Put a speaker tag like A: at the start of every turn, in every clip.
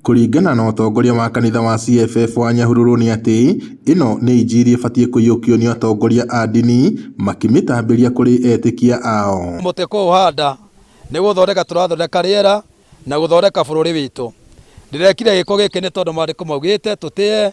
A: Kũringana na ũtongoria wa kanitha wa CFF wa Nyahururu nĩ atĩ ĩno nĩ injiri ĩbatiĩ kũiyũkio nĩ atongoria a ndini makĩmĩtambĩria kũrĩ etĩkia ao.
B: Mũtĩ kũũhanda nĩ gũthondeka tũrathondeka rĩera na gũthondeka bũrũri witũ. Ndĩrekire gĩko gĩkĩ nĩ tondũ maandĩko maugĩte tũtĩe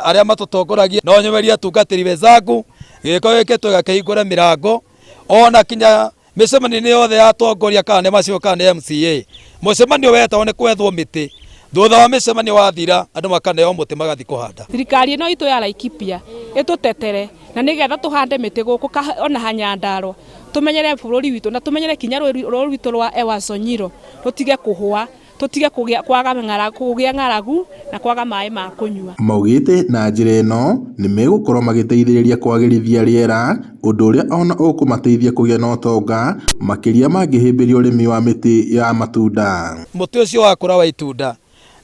B: arĩa matũtongoragia. No nyowerie atungatĩri wenzangu gĩko gĩkĩ tũgakĩhingũre mĩrango ona kinya mĩcemanio-inĩ yothe ya atongoria kana nĩ macio kana nĩ MCA. Mũcemanio wetagwo nĩ kwethwo mĩtĩ, thutha wa mĩcemanio wathira andũ makaneo mũtĩ magathiĩ kũhanda.
C: Thirikari ĩno itũ ya Laikipia ĩtũtetere na nĩgetha tũhande mĩtĩ gũkũ ona Hanyandarua, tũmenyere bũrũri witũ na tũmenyere kinya rũĩ rwitũ rwa Ewaso Nyiro rũtige kũhũa, tũtige kũgĩa kwaga kũgĩa ng'aragu na kwaga maĩ ma kũnyua.
A: Maugĩte na njĩra ĩno nĩ megũkorwo magĩteithĩrĩria kwagĩrithia rĩera, ũndũ ũrĩa ona ũkũmateithia kũgĩa na ũtonga makĩria mangĩhĩmbĩria ũrĩmi wa mĩtĩ ya matunda.
B: Mũtĩ ũcio wakũra wa itunda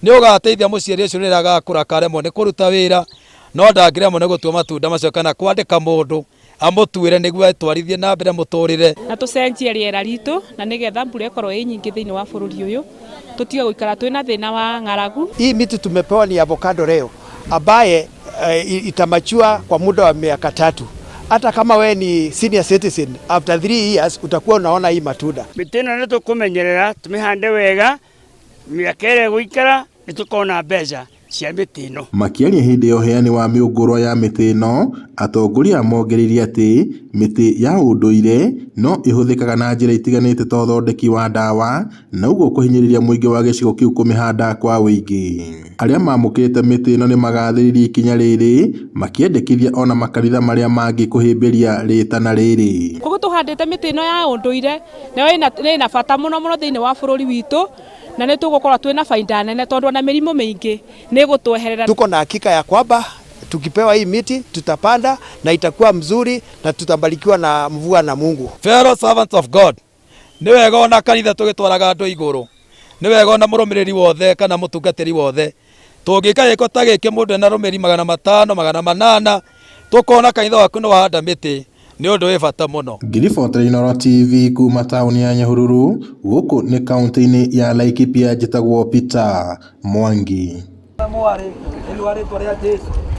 B: nĩ ũgateithia mũciari ũcio rĩrĩa agakũra akaremwo nĩ kũruta wĩra, no ndangĩremwo nĩ gũtua matunda macio kana kwandĩka mũndũ amũtuĩre nĩguo etwarithie na mbere mũtũrĩre.
C: Na tũcenjie rĩera ritũ na nĩgetha mbura ĩkorwo ĩ nyingĩ thĩinĩ wa bũrũri ũyũ, tũtige gũikara twĩna thĩna wa ng'aragu.
D: Hii miti tumepewa ni avocado leo ambaye itamachua kwa muda wa miaka 3. Hata kama we ni senior citizen, after 3 years utakuwa unaona hii matunda.
E: Mĩtĩ ĩno nĩ tũkũmenyerera tũmĩhande wega, mĩaka ĩrĩa ĩgũikara nĩ tũkona mbeca cia mĩtĩ ĩno.
A: Makĩaria hĩndĩ ya ũheani wa mĩũngũrwa ya mĩtĩ ĩno, atongoria mongereire atĩ mĩtĩ ya ũndũire no ĩhũthĩkaga na njĩra itiganĩte ta ũthondeki wa ndawa na ũguo kũhinyĩrĩria mũingĩ wa gĩcigo kĩu kũmĩhanda kwa ũingĩ. Arĩa mamũkĩrĩte mĩtĩ ĩno nĩmagathĩrĩirie ikinya rĩrĩ makĩendekithia ona makanitha marĩa mangĩ kũhĩmbĩria rĩtana rĩrĩ.
C: Koguo tũhandĩte mĩtĩ ĩno ya ũndũire nayo ĩna bata mũno mũno thĩinĩ wa bũrũri witũ, na nĩ tũgũkorwo twĩna baida nene tondũ ona mĩrimũ mĩingĩ nĩ ĩgũtweherera.
D: Tuko na hakika ya kwamba tukipewa hii miti tutapanda na itakuwa mzuri na tutabarikiwa na mvua na Mungu.
B: Fellow servants of God, nĩ wega ona kanitha tũgĩtwaraga andũ igũrũ, nĩ wega ona mũrũmĩrĩri wothe kana mũtungatĩri wothe tũngĩka gĩko ta gĩkĩ mũndũ ena arũmĩrĩri 500 800 tũkona kanitha waku nĩ wahanda mĩtĩ, nĩ ũndũ wĩ bata mũno.
A: Ngiribotera Inooro TV kuma taũni ya Nyahururu, gũkũ nĩ kaũntĩ-inĩ ya Laikipia, njĩtagwo Peter Mwangi.
B: Mwarĩ, thĩinĩ wa rĩtwa rĩa Jesũ.